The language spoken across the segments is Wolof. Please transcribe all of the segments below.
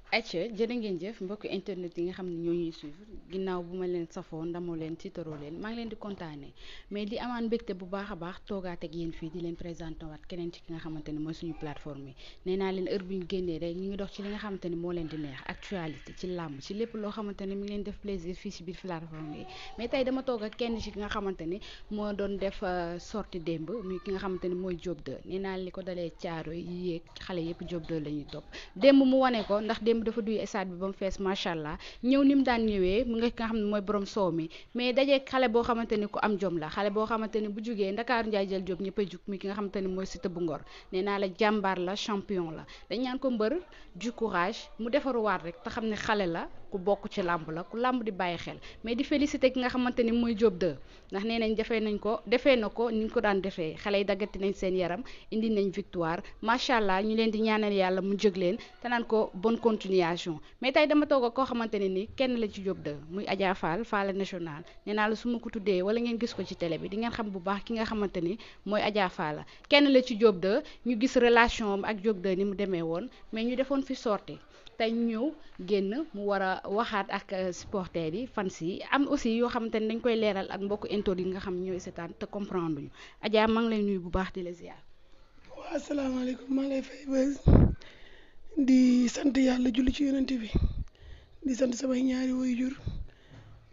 acca jërë ngeen jëf mbokk internet yi nga xam ne ñoo ñuy suivre ginnaaw bu ma leen safoo ndamoo leen tiitaroo leen maa ngi leen di kontaane mais di amaan mbégte bu baax a baax toogaat ak yéen fii di leen présenté waat keneen ci ki nga xamante ni mooy suñu plateforme yi nee naa leen heure bu ñu génnee rek ñu ngi dox ci li nga xamante ni moo leen di neex actualité ci làmb ci lépp loo xamante ni mi ngi leen def plaisir fii ci biir plateforme yi mais tey dama toog ak kenn ci ki nga xamante ni moo doon def sorti démb muy ki nga xamante ni mooy Diop 2 nee naa li ko dalee caaro yi yéeg xale yépp Diop 2 la ñuy topp démb mu wane ko ndax démb dafa duy stade bi ba mu fees macha allah ñëw ni mu daan ñëwee mu nga xam ne mooy borom soow mi mais dajee xale boo xamante ni ku am jom la xale boo xamante ni bu jugee Ndakaaru Njaay jël Jóob ñëpp a jug mi ki nga xamante ni mooy Siteu bu Ngor nee naa la jàmbaar la champion la dañ ñaan ko mbër du courage mu defaruwaat rek te xam ne xale la ku bokk ci làmb la ku làmb di bàyyi xel mais di félicité ki nga xamante ni mooy Jóob 2 ndax nee nañ defee na ko ni ñu ko daan defee xale yi daggati nañ seen yaram indi nañ victoire macha allah ñu leen di ñaanal yàlla mu jóg leen te naan ko bonne continuation mais tey dama toog ak koo xamante ne ni kenn la ci Diop 2 muy Adja Fall Fall national nee naa la su ma ko tuddee wala ngeen gis ko ci télé bi di ngeen xam bu baax ki nga xamante ni mooy Adja Fall kenn la ci Diop 2 ñu gis relation am ak Diop 2 ni mu demee woon mais ñu defoon fi sorti tey ñu ñëw génn mu war a waxaat ak supporters yi fans yi am aussi yoo xamante ni dañ koy leeral ak mbokku intood yi nga xam ñooy seetaan te comprendre ñu Adja maa ngi lay nuyu bu baax di la ziar. waaw asalaamaaleykum maa ngi lay fay bés di sant yàlla julli ci yonent bi di sant samay ñaari waajur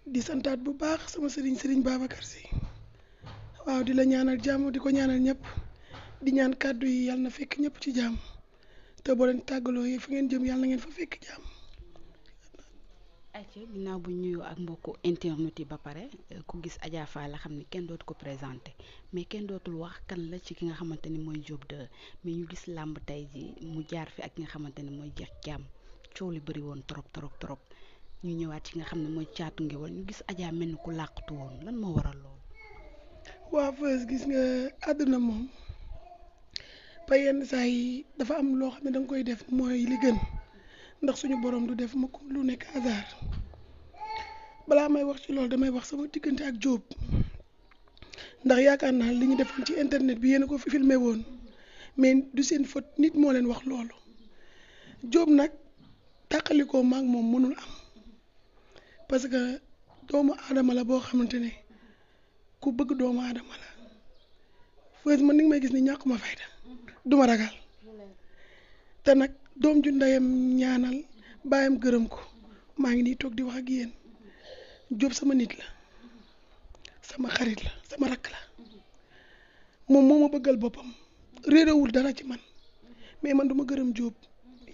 di santaat bu baax sama sëriñ Babacar Sy waaw di la ñaanal jàmm di ko ñaanal ñëpp di ñaan kàddu yi yàlla na fekk ñëpp ci jàmm te boo leen tàggaloo yi fa ngeen jëm yàlla na ngeen fa fekk jàmm. ayca ginnaaw bu ñuyoo ak mbokku internet yi ba pare ku gis Adja Fall la xam ni kenn dootu ko présenté mais kenn dootul wax kan la ci ki nga xamante ni mooy Diop 2 mais ñu gis làmb tey ji mu jaar fi ak ki nga xamante ni mooy jeex jàmm coow li bëri woon trop ñu ñëwaat ci nga xam ne mooy caatu ngéwal ñu gis Adja mel ni ku làqatu woon lan moo waral loolu. waa Feuz gis nga àdduna moom ba yenn saa yi dafa am loo xam ne da nga koy def mooy li gën ndax suñu borom du def mukk lu nekk hasard balaa may wax ci loolu damay wax sama diggante ak Diop ndax yaakaar naa li ñu defoon ci internet bi yéen a ko fi filmé woon mais du seen faute nit moo leen wax loolu Diop nag tàqalikoo maag moom mënul am parce que doomu aadama la boo xamante ne ku bëgg doomu aadama la Feuz man ni nga may gis ni ñàkk ma fayda duma ragal te nag doom ju ndeyam ñaanal baayam gërëm ko maa ngi nii toog di wax ak yéen Diop sama nit la sama xarit la sama rakk la moom moo ma bëggal boppam réerewul dara ci man mais man duma gërëm Diop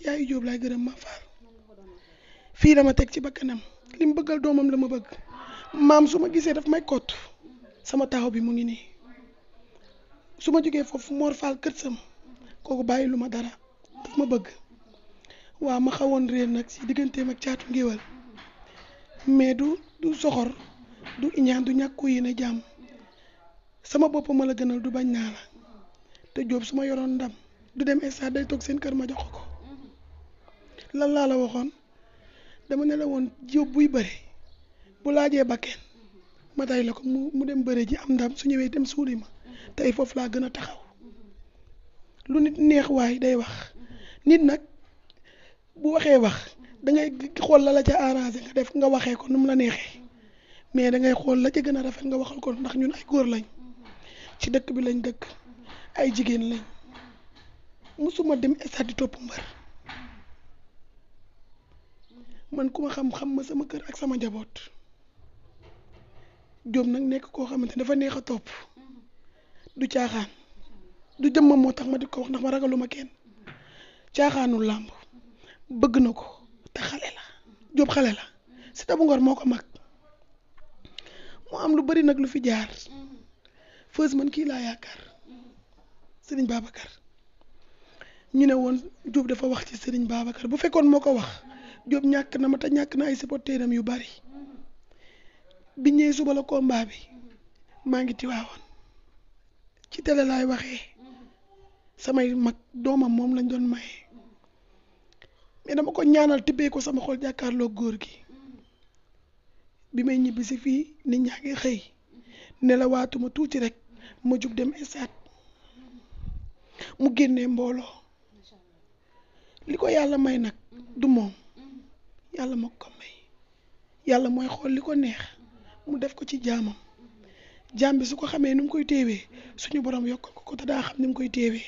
yaayu Diop laay gërëm ma faal fii dama teg ci bakkanam li mu bëggal doomam la ma bëgg maam su ma gisee daf may kott sama taxaw bi mu ngi nii su ma jógee foofu Mor Fall kër sam kooku bàyyi lu ma dara daf ma bëgg waaw ma xawoon réer nag si digganteem ak caatu ngéwal mais du soxor du iñaan du ñàkk ko yéene jàmm sama bopp ma la gënal du bañ naa la te Diop su ma yoroon ndam du dem stade day toog seen kër ma jox ko lan laa la waxoon dama ne la woon Diop buy bëre bu laajee bakkeen ma tay la ko mu dem bëre ji am ndam su ñëwee dem suuli ma tey foofu laa gën a taxaw lu nit neex waay day wax nit nag bu waxee wax da ngay xool la ca arrangé nga def nga waxee ko nu mu la neexee mais da ngay xool la ca gën a rafet nga waxal ko ndax ñun ay góor lañ ci dëkk bi lañ dëkk ay jigéen lañ musuma dem stade di topp mbër man ku ma xam ma sama kër ak sama njaboot Diop nag nekk koo xamante dafa neex a topp du caaxaan du jëmmam moo tax ma di ko wax ndax ma ragaluma kenn caaxaanul làmb bëgg na ko te xale la Diop xale la Siteu bu Ngor moo ko mag mu am lu bari nag lu fi jaar Feuz man kii laa yaakaar Serigne Babacar ñu ne woon Diop dafa wax ci Serigne Babacar bu fekkoon moo ko wax Diop ñàkk na ma te ñàkk na ay supporteram yu bari bi ñëwee suba la combat bi maa ngi tiwaawoon ci télé laay waxee samay mag doomam moom lañ doon maye mais dama ko ñaanal tibbee ko sama xol jàkkaarloo góor gi bi may ñibbi si fii nit ñaa ngi xëy ne la waatuma tuuti rek ma jug dem stade mu génnee mbooloo li ko yàlla may nag du moom yàlla moo ko may yàlla mooy xool li ko neex mu def ko ci jaamam jaam bi su ko xamee ni mu koy téewee suñu borom yokkal ko te daa xam ni mu koy téewee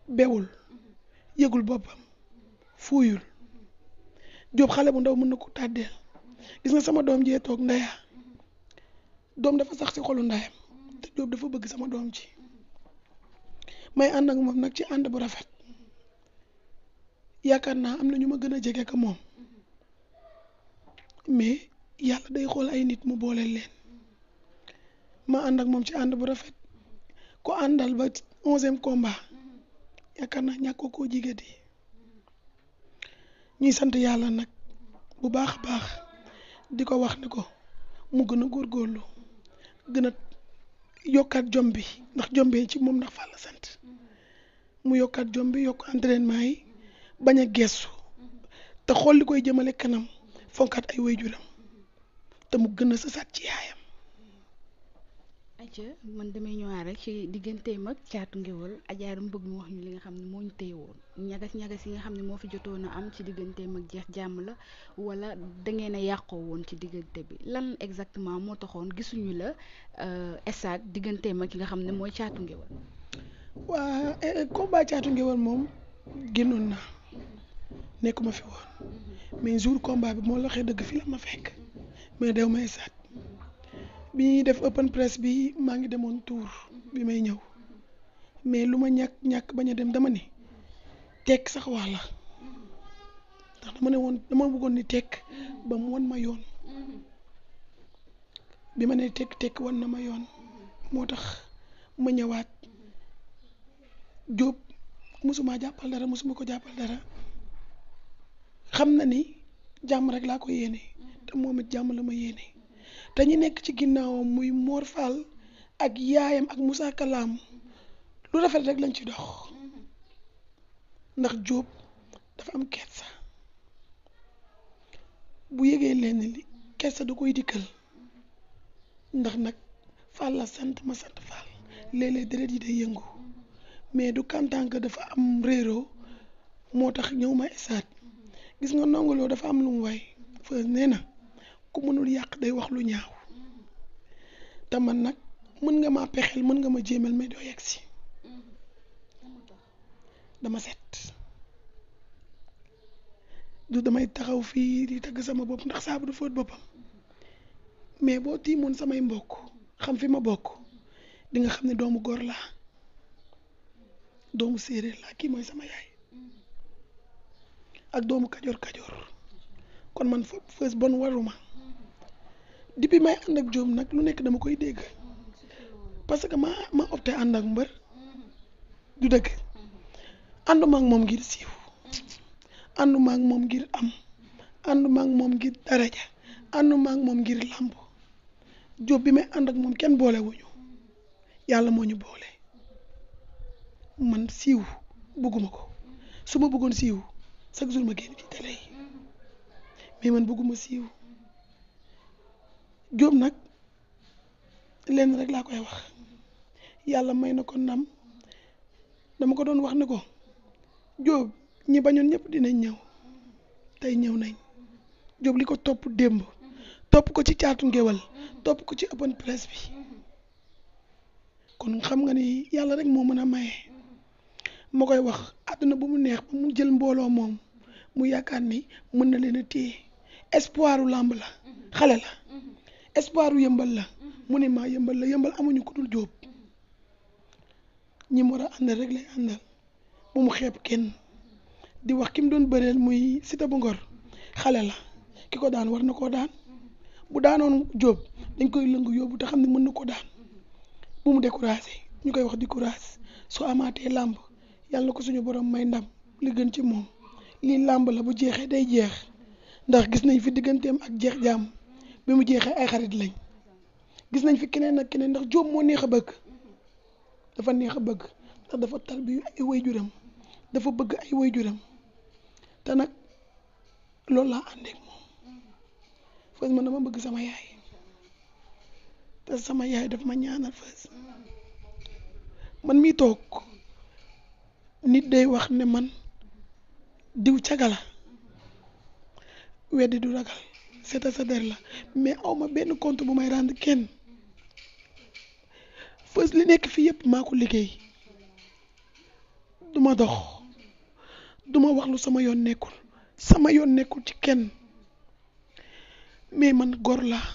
bewul yëgul boppam fuuyul Jóob xale bu ndaw mën na ko tàddeel gis nga sama doom jee toog ndaya doom dafa sax ci xolu ndayam te Jóob dafa bëgg sama doom ci may ànd ak moom nag ci ànd bu rafet yaakaar naa am na ñu ma gën a jege ka moom mais yàlla day xool ay nit mu boole leen ma ànd ak moom ci ànd bu rafet ko àndal ba 11e combat yaakaar naa ñàkk koo jigéen yi ñuy sant yàlla nag bu baax a baax di ko wax ni ko mu gën a góorgóorlu gën a yokkaat jom bi ndax jom bi ci moom ndax fa la sant mu yokkaat jom bi yokk entraînement yi bañ a gestu te xool li koy jëmale kanam fonkaat ay waajuram te mu gën a sësaat ci yaayam. ayca man damay ñëwaat rek ci digganteem ak Caatu Ngéwël Adja dama bëgg mu wax ñu li nga xam ne moo ñu téye woon ñagas ñagas yi nga xam ne moo fi jotoon a am ci digganteem ak jeex jàmm la wala da ngeen a yàqoo woon ci diggante bi lan exactement moo taxoon gisuñu la stade digganteem ak ki nga xam ne mooy Caatu Ngéwël. waa combat Caatu Ngéwël moom génnoon naa nekkuma fi woon mais jour combat bi moo la waxee dëgg fi la ma fekk mais dew may stade bi ñuy def open press bi maa ngi demoon tour bi may ñëw mais lu ma ñàkk bañ a dem dama ni tekk sax wax la ndax dama bëggoon ni tekk ba mu wan ma yoon bi ma ne tekk wan na ma yoon moo tax ma ñëwaat Jóob musuma jàppal dara musuma ko jàppal dara xam na ni jàmm rek laa ko yéene te moom it jàmm la ma yéene te ñi nekk ci ginnaawam muy Mor Fall ak yaayam ak Moussa Kalaam lu rafet rek lañ ci dox ndax Jóob dafa am kersa bu yëgee leen li kersa da koy dikkal ndax nag Fall la sant ma sant Fall léeg-léeg deret yi day yëngu mais du kantaan que dafa am réeroo moo tax ñëw ma esaat gis nga Ndongo Lo dafa am lu mu way fa nee na ku mënul yàq day wax lu ñaaw te man nag mën nga ma pexeel mën nga ma jéemal mais doo yegg si dama set du damay taxaw fii di tagg sama bopp ndax saabu du fóot boppam mais boo tiimoon samay mbokk xam fi ma bokk di nga xam ne doomu góor laa doomu séeréer laa kii mooy sama yaay ak doomu kajoor kon man fës bon waruma depuis may ànd ak Jóob nag lu nekk dama koy dégg parce que ma opté ànd ak mbër du dëgg ànduma ak moom ngir siiw ànduma ak moom ngir am ànduma ak moom ngir daraja ànduma ak moom ngir làmb Jóob bi may ànd ak moom kenn boole wuñu yàlla moo ñu boole man siiw bëgguma ko su ma bëggoon siiw chaque jour ma génn ci télé yi mais man bëgguma siiw Jóob nag lenn rek laa koy wax yàlla may na ko ndam dama ko doon wax ne ko Jóob ñi bañoon ñëpp dinañ ñëw tey ñëw nañ Jóob li ko topp démb topp ko ci Caatu Ngéwël topp ko ci open press bi kon xam nga ni yàlla rek moo mën a maye ma koy wax àdduna bu mu neex ba mu jël mbooloo moom mu yaakaar ni mën na leen a téye espoiru làmb la xale la espoiru yëmbal la mu ne maa yëmbal la yëmbal amuñu ku dul Jóob ñi mu war a àndal rek lay àndal bu mu xeeb kenn di wax ki mu doon bëreel muy Siteu bu Ngor xale la ki ko daan war na koo daan bu daanoon Jóob dañ koy lëngu yóbbu te xam ne mën na ko daan bu mu découragé ñu koy wax di courage soo amaatee làmb yàlla na ko suñu borom may ndam li gën ci moom lii làmb la bu jeexee day jeex ndax gis nañ fi digganteem ak jeex jàmm bi mu jeexee ay xarit lañ gis nañ fi keneen ak keneen ndax Jóob moo neex a bëgg dafa neex a bëgg ndax dafa tarbiyu ay waajuram dafa bëgg ay waajuram te nag loolu laa ànd ak moom Feuz man dama bëgg sama yaay te sama yaay daf ma ñaanal Feuz man mii toog nit day wax ne man diw caga la weddi du ragal c'est sa der la mais awma benn compte bu may rendre kenn Feuz li nekk fii yëpp maa ko liggéey duma dox duma wax lu sama yoon nekkul ci kenn mais man gor laa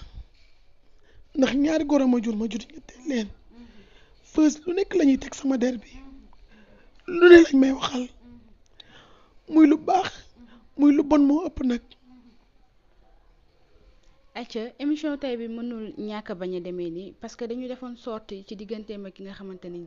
ndax ñaari gor a ma jur ñetteel leen Feuz lu nekk lañuy teg sama der bi lu ne lañ may waxal muy lu baax muy lu bon moo ëpp nag. acca émission tey bi mënul ñàkk bañ a demee nii parce que dañu defoon sortie ci digganteem ak ki nga xamante ni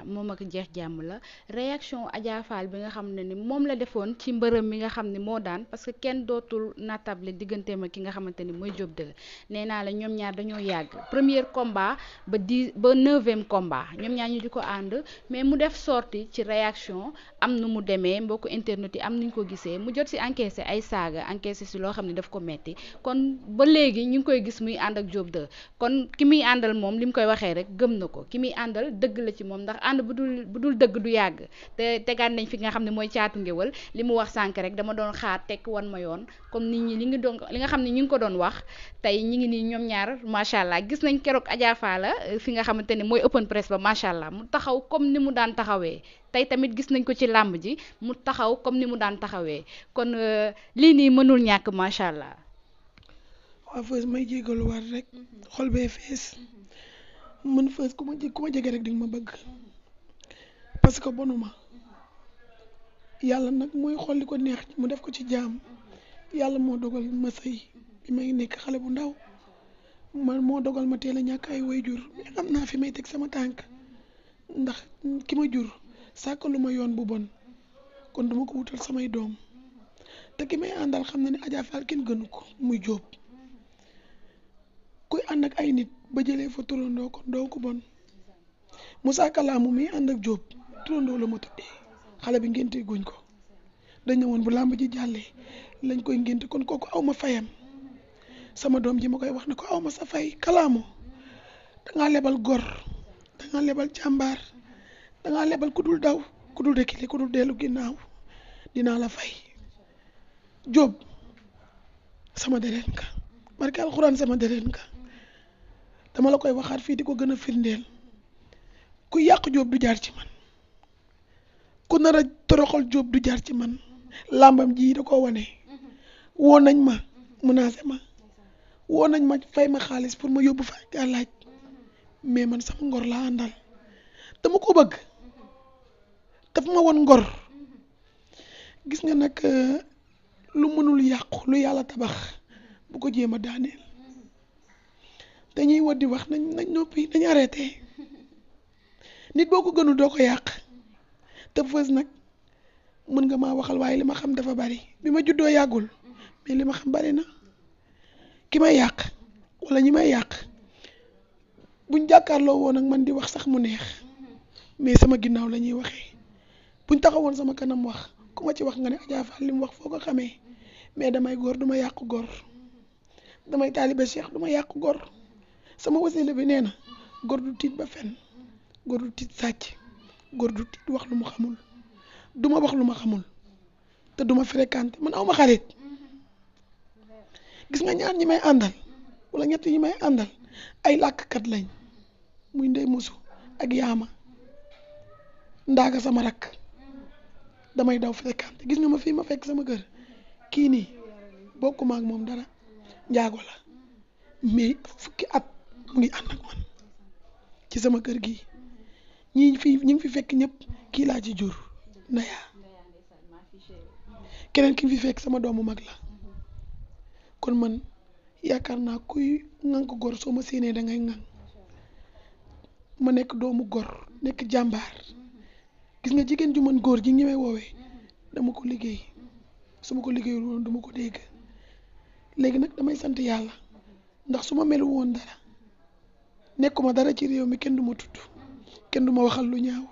moom ak jeex jàmm la réaction Adja Fall bi nga xam ne ni moom la defoon ci mbërëm mi nga xam ne moo daan parce que kenn dootul natable digganteem ak ki nga xamante ni mooy Diop 2 nee naa la ñoom ñaar dañoo yàgg premier combat ba 9e combat ñoom ñaar ñu di ko ànd mais mu def sortie ci réaction am nu mu demee mbokku internet yi am nuñ ko gisee mu jot si encaissé ay saaga encaissé si loo xam ne daf ko metti kon ba léegi ñu ngi koy gis muy ànd ak Diop 2 kon ki muy àndal moom li mu koy waxee rek gëm na ko ki muy àndal dëgg la ci moom ndax ànd bu dul dëgg du yàgg te tegaat nañ fi nga xam ne mooy caatu ngéwal li mu wax sànk rek dama doon xaar tekk wan ma yoon comme nit ñi li nga xam ne ñu ngi ko doon wax tey ñi ngi nii ñoom ñaar macha allah gis nañ keroog Adja Fall fi nga xamante ne mooy open press ba macha allah mu taxaw comme ni mu daan taxawee tey tamit gis nañ ko ci làmb ji mu taxaw comme ni mu daan taxawee kon lii nii mënul ñàkk macha allah. waaw Feuz may jégalu war rek xol bee fees man Feuz ku ma jege rek di nga ma bëgg parce que bonuma yàlla nag mooy xool li ko neex mu def ko ci jaam yàlla moo dogal ma sëy bi may nekk xale bu ndaw man moo dogal ma teel a ñàkk ay waajur mais am naa fi may teg sama tànk ndax ki ma jur sàkkalu ma yoon bu bon kon duma ko wutal samay doom te ki may àndal xam na ne Adja Fall kenn gënu ko muy Diop. kuy ànd ak ay nit ba jëlee fa turandoo kon doo ko bon Moussa Kalamu mi ànd ak Diop turandoo la ma tuddee xale bi ngénte guñ ko dañ ne woon bu làmb ji jàllee lañ koy ngénte kon kooku aw ma fayam sama doom ji ma koy wax ne ko aw ma sa fay Kalamu dangaa lebal gor dangaa lebal jàmbaar dangaa lebal ku dul daw ku dul rekkile ku dul dellu ginnaaw dinaa la fay Diop sama deret nga barke alxuraan sama deret nga dama la koy waxaat fii di ko gën a firndeel ku yàq Diop du jaar ci man ku nar a toroxal Diop du jaar ci man làmbam ji da ko wane woo nañ ma menacé ma woo nañ ma fay ma xaalis pour ma yóbbu fa gàllaaj mais man sama ngor laa àndal dama ko bëgg daf ma won ngor gis nga nag lu mënul yàqu lu yàlla tabax bu ko jéem a daaneel dañuy war di wax nañ noppi nañ arrêté nit boo ko gënul doo ko yàq te Feuz nag mën nga maa waxal waaye li ma xam dafa bari bi ma juddoo yàggul mais li ma xam bari na ki may yàq wala ñi may yàq buñ jàkkaarloo woon ak man di wax sax mu neex mais sama ginnaaw la ñuy waxee buñ taxawoon sama kanam wax ku ma ci wax nga ne Adja Fall li mu wax foo ko xamee mais damay góor du ma yàq góor damay taalibe Cheikh du ma yàq góor sama wasila bi nee na góor du tiit ba fen góor du tiit sàcc góor du tiit wax lu mu xamul du ma wax lu ma xamul te du ma fréquenté man aw ma xarit gis nga ñaar ñi may àndal wala ñett ñi may àndal ay làkkat lañ muy ndey musu ak yaama ndaaga sama rakk damay daw fréquenté gis nga ma fii ma fekk sama kër kii nii bokkuma ak moom dara njaago la mais fukki at mu ngi ànd ak man ci sama kër gi ñi ngi fi fekk ñëpp kii laa ci jur Naya keneen ki fi fekk sama doomu mag la kon man yaakaar naa kuy ŋànk gor soo ma séenee da ngay ŋànk ma nekk doomu gor nekk jàmbaar gis nga jigéen ju mën góor ji ñi may woowee dama ko liggéey su ma ko liggéeyul woon duma ko dégg léegi nag damay sant yàlla ndax su ma melu woon dara nekkuma dara ci réew mi kenn du ma tudd kenn du ma waxal lu ñaaw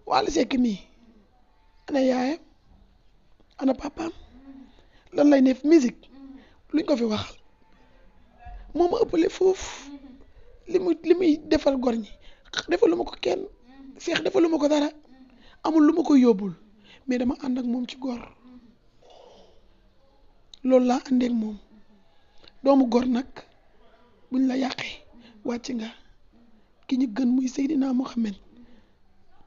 Wally Seck nii ana yaayam ana papaam lan lay def musique luñ ko fi waxal moo ma ëppale foofu li muy defal gor ñi defalu ma ko kenn Cheikh defalu ma ko dara amul lu ma ko yóbbul mais dama ànd ak moom ci gor loolu laa àndeek moom doomu gor nag buñ la yàqee wàcc nga ki ñu gën muy Seydina Mohamed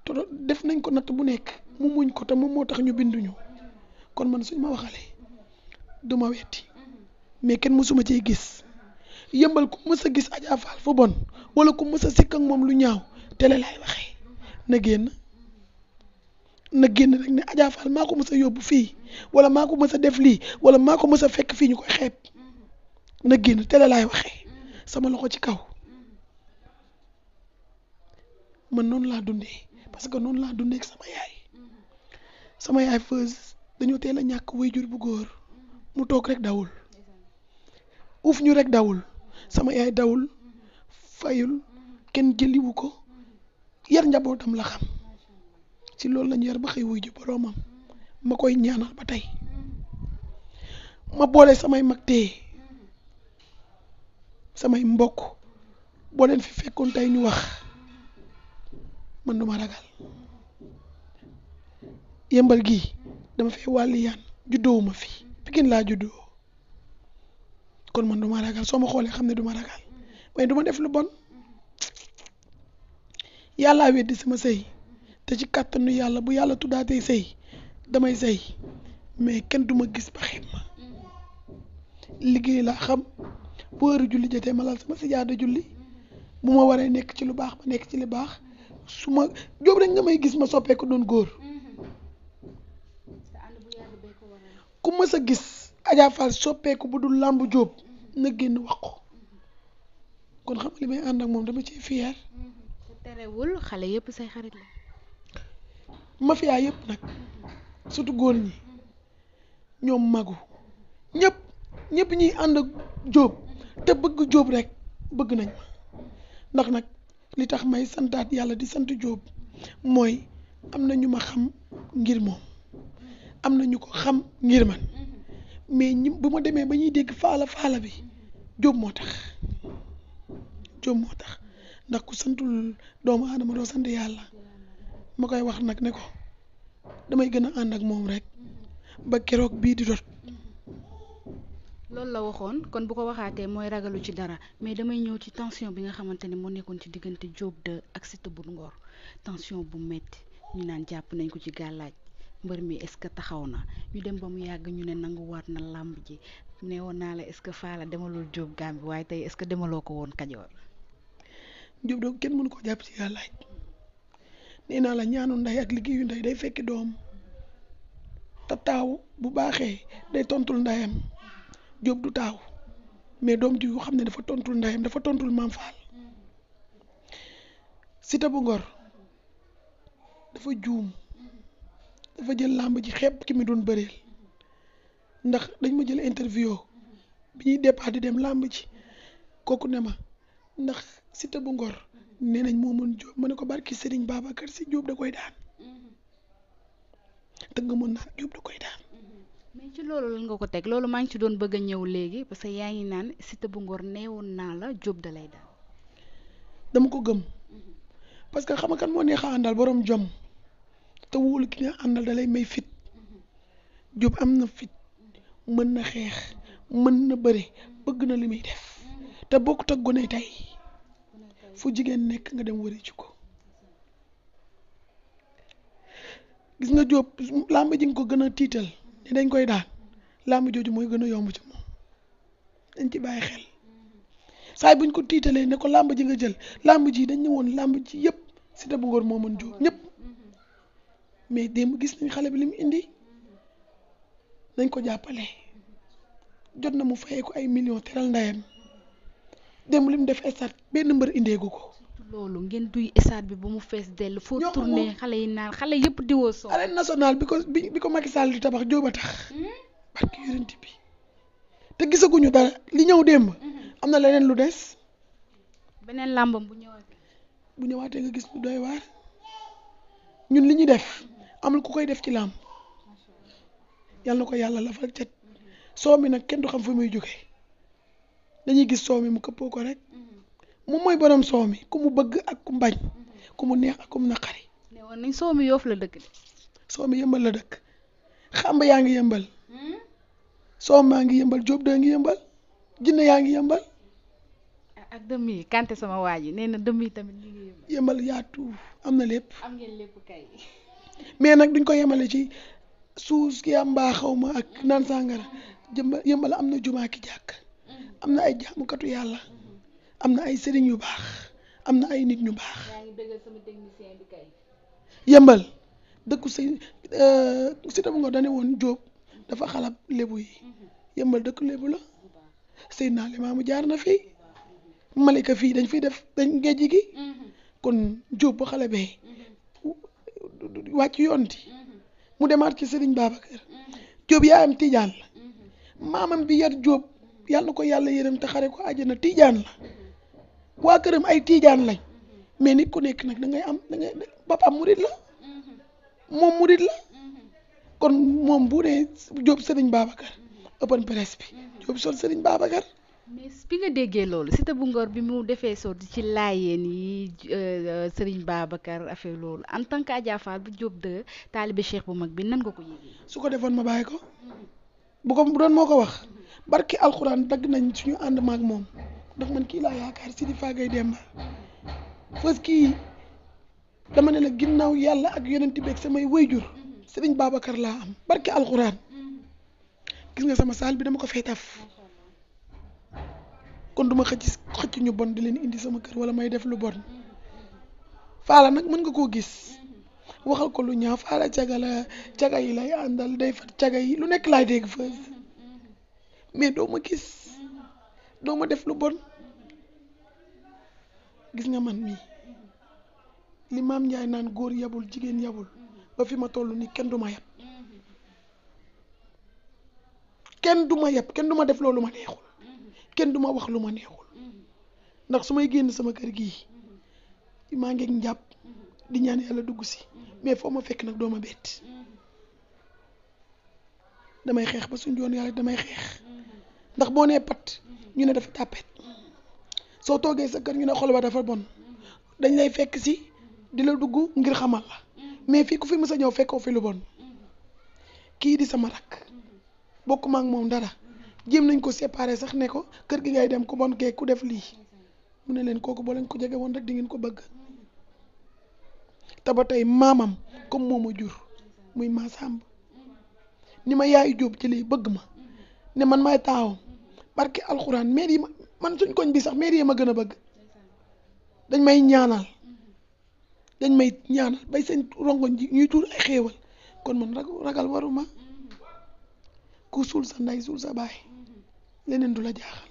te def nañ ko natt bu nekk mu muñ ko te moom moo tax ñu binduñu kon man suñ ma waxalee du ma wetti mais kenn mësuma ciy gis yëmbal ku mës a gis Adja Fall fu bon wala ku mës a sikk ak moom lu ñaaw télé laay waxee na génn rek ne Adja Fall maa ko mës a yóbbu fii wala maa ko mës a def lii wala maa ko mës a fekk fii ñu koy xeeb na génn télé laay waxee sama loxo ci kaw man noonu laa dundee parce que noonu laa dundee ak sama yaay Feuz dañoo teel a ñàkk waajur bu góor mu toog rek dawul uuf ñu rek dawul sama yaay dawul fayul kenn jëliwu ko yar njabootam la xam ci loolu lañu yar ba xëy wuy ji boroomam ma koy ñaanal ba tey ma boole samay mag téye samay mbokk boo leen fi fekkoon tey ñu wax man duma ragal yëmbal gi dama fee wàlli yaan juddoowuma fi Pikine laa juddoo kon man duma ragal soo ma xoolee xam ne duma ragal mais duma def lu bon yàllaa weddi sama sëy te ci kàttanu yàlla bu yàlla tuddaatee sëy damay sëy mais kenn duma gis ba xeeb ma liggéey laa xam bu heure julli jotee ma lal sama sijaada julli bu ma waree nekk ci lu baax ma nekk ci li baax su ma jóob rek nga may gis ma soppeeku doon góor ku mës a gis Adja Fall soppeeku bu dul làmb jóob na génn wax ko kon xam nga li may ànd ak moom dama ciy fier terewul xale yëpp say xarit la mafia yëpp nag surtout góor ñi ñoom magu ñëpp ñuy ànd ak jóob te bëgg jóob rek bëgg nañ ma ndax nag li tax may santaat yàlla di sant jóob mooy am na ñu ma xam ngir moom am na ñu ko xam ngir man mais bu ma demee ba ñuy dégg faala bi jóob moo tax ndax ku santul doomu aadama doo sant yàlla ma koy wax nag ne ko damay gën a ànd ak moom rek ba keroog bii di dot loolu la waxoon kon bu ko waxaatee mooy ragalu ci dara mais damay ñëw ci tension bi nga xamante ne moo nekkoon ci diggante Diop 2 ak Siteu bu Ngor tension bu metti ñu naan jàpp nañ ko ci gàllaaj mbër mi est-ce que taxaw na ñu dem ba mu yàgg ñu ne nanguwaat na làmb ji ne woon naa la est-ce que Falla demalul Diop Gambie waaye tey est-ce que demaloo ko woon Kajoor. Diop doog kenn mënu ko jàpp ci gàllaaj nee naa la ñaanu ndey ak liggéeyu ndey day fekki doom te taaw bu baaxee day tontul ndeyam Diop du taaw mais doom ji xam ne dafa tontul ndeyam dafa tontul Maam Fall Siteu bu Ngor dafa juum dafa jël làmb ji xeeb ki mi doon bëreel ndax dañ ma jël interview bi ñuy départ di dem làmb ji kooku ne ma ndax Siteu bu Ngor nee nañ moo mën Diop ma ne ko barki Serigne Babacar si Diop da koy daan te nga mën naan Diop da koy daan. mais ci loolu lan nga ko teg loolu maa ngi ci doon bëgg a ñëw léegi parce que yaa ngi naan Siteu bu Ngor neewoon naa la Diop da lay daan. dama ko gëm parce que xam nga kan moo neex a àndal borom jom te wóolu ki nga àndal da lay may fit Diop am na fit mën na xeex mën na bëre bëgg na li muy def te bokkut ak gone tey fu jigéen nekk nga dem wëri ci ko gis nga Diop làmb ji nga ko gën a tiital ne dañ koy daan làmb jooju mooy gën a yomb ci moom dañ ci bàyyi xel saay buñ ko tiitalee ne ko làmb ji nga jël làmb ji dañ ne woon làmb ji yëpp Siteu bu Ngor moo mën Diop ñëpp mais démb gis nañ xale bi li mu indi nañ ko jàppale jot na mu fayee ko ay millions teral ndayam démb li mu def stade benn mbër indeegu ko. loolu ngeen duy stade bi ba mu fees dell. foo tourné xale yi naan xale yëpp diwoo soo. arène nationale bi ko Macky Sall di tabax Diop a tax. barki yonent bi te gisaguñu dara li ñëw démb. am na leneen lu des. beneen làmbam bu ñëwaatee nga gis lu doy waar ñun li ñuy def amul ku koy def ci làmb yàlla na ko yàlla lafal cet soo mi nag kenn du xam fu muy jóge dañuy gis soo mi mu këppoo ko rek moom mooy borom soo mi ku mu bëgg ak ku mbañ ku mu neex ak ku mu naqari. ne woon nañ soo mi Yoff la dëkk de. soo mi yëmbal la dëkk xamba yaa ngi yëmbal soo maa ngi yëmbal Jóob da ngi yëmbal jinne yaa ngi yëmbal ak dëmm yi Kanté sama waa ji nee na dëmm yi tamit ñu ngi yëmbal. yëmbal yaatu am na lépp am ngeen lépp kay. mais nag duñ ko yemale ci suus ki am mbaa xaw ma ak naan sàngara yëmbal am na jumaa ki jàkk am na ay jaamukatu yàlla am na ay sëriñ yu baax am na ay nit ñu baax. yaa ngi dëggal sama technicien bi kay. yëmbal dëkku Siteu bu Ngor dane woon Jóob dafa xalab lébu yi yëmbal dëkku lébu la Seydina Limaamu jaar na fii Malika fii dañ fiy def dañ géej gi kon Jóob ba xale bee wàcc yoonti mu demaat ci Sëriñ Babacar Jóob yaayam Tijaan la maamam bi yar Jóob yàlla na ko yàlla yërëm te xare ko àjjana Tijaan la waa këram ay Tijaan lañ mais nit ku nekk nag da ngay am da ngay papaam murit la moom murit la kon moom bu dee Jóob Sëriñ Babacar open press bi Jóob sol Sëriñ Babacar. mais bi nga déggee loolu Siteu bu Ngor bi mu defee sorti ci laayeen yi Sëriñ Babacar affaire loolu en tant que Adja Fall bu Jóob de taalibe Cheikh bu mag bi nan nga ko yéegee. su ko defoon ma bàyyi ko bu doon moo ko wax barki alxuraan dagg nañ suñu ànd maag moom ndax man kii laa yaakaar Sidi Fagay Demba fas kii dama ne la ginnaaw yàlla ak yonent bi ak samay wayjur Sëriñ Babacar laa am barki alxuraan gis nga sama saal bi dama ko fay taf kon duma xëcc ñu bon di leen indi sama kër wala may def lu bon faala nag mën nga koo gis waxal ko lu ñaaw faala caga yi lay àndal day fat caga yi lu nekk laay dégg fës mais doo ma gis doo ma def lu bon gis nga man mii li maam Njaay naan góor yabul jigéen yabul ba fi ma toll nii kenn du ma yab kenn du ma yab kenn du ma def loolu ma neexul kenn du ma wax lu ma neexul ndax su may génn sama kër gii maa ngi njàpp di ñaan yàlla dugg si mais foo ma fekk nag doo ma bett damay xeex ba suñ joon yàlla damay xeex ndax boo nee pat ñu ne dafa tàppet soo toogee sa kër ñu ne xol ba dafa bon dañ lay fekk si di la dugg ngir xamal la mais fii ku fi mës a ñëw fekkoo fi lu bon kii di sama rakk bokk ma ak moom dara jéem nañ ko séparer sax ne ko kër gi ngay dem ku bon kee ku def lii mu ne leen kooku boo leen ko jege woon rek di ngeen ko bëgg te ba tey maamam comme moo ma jur muy Massamba ni ma yaayu Jóob ci lii bëgg ma ne man maay taawam barki alxuraan maire yi man suñ koñ bi sax maire yi ma gën a bëgg dañ may ñaanal bay seen rongoñ ji ñuy tuur ay xéewal kon man ragal waruma ku suul sa ndey suul sa baay leneen du la jaaxal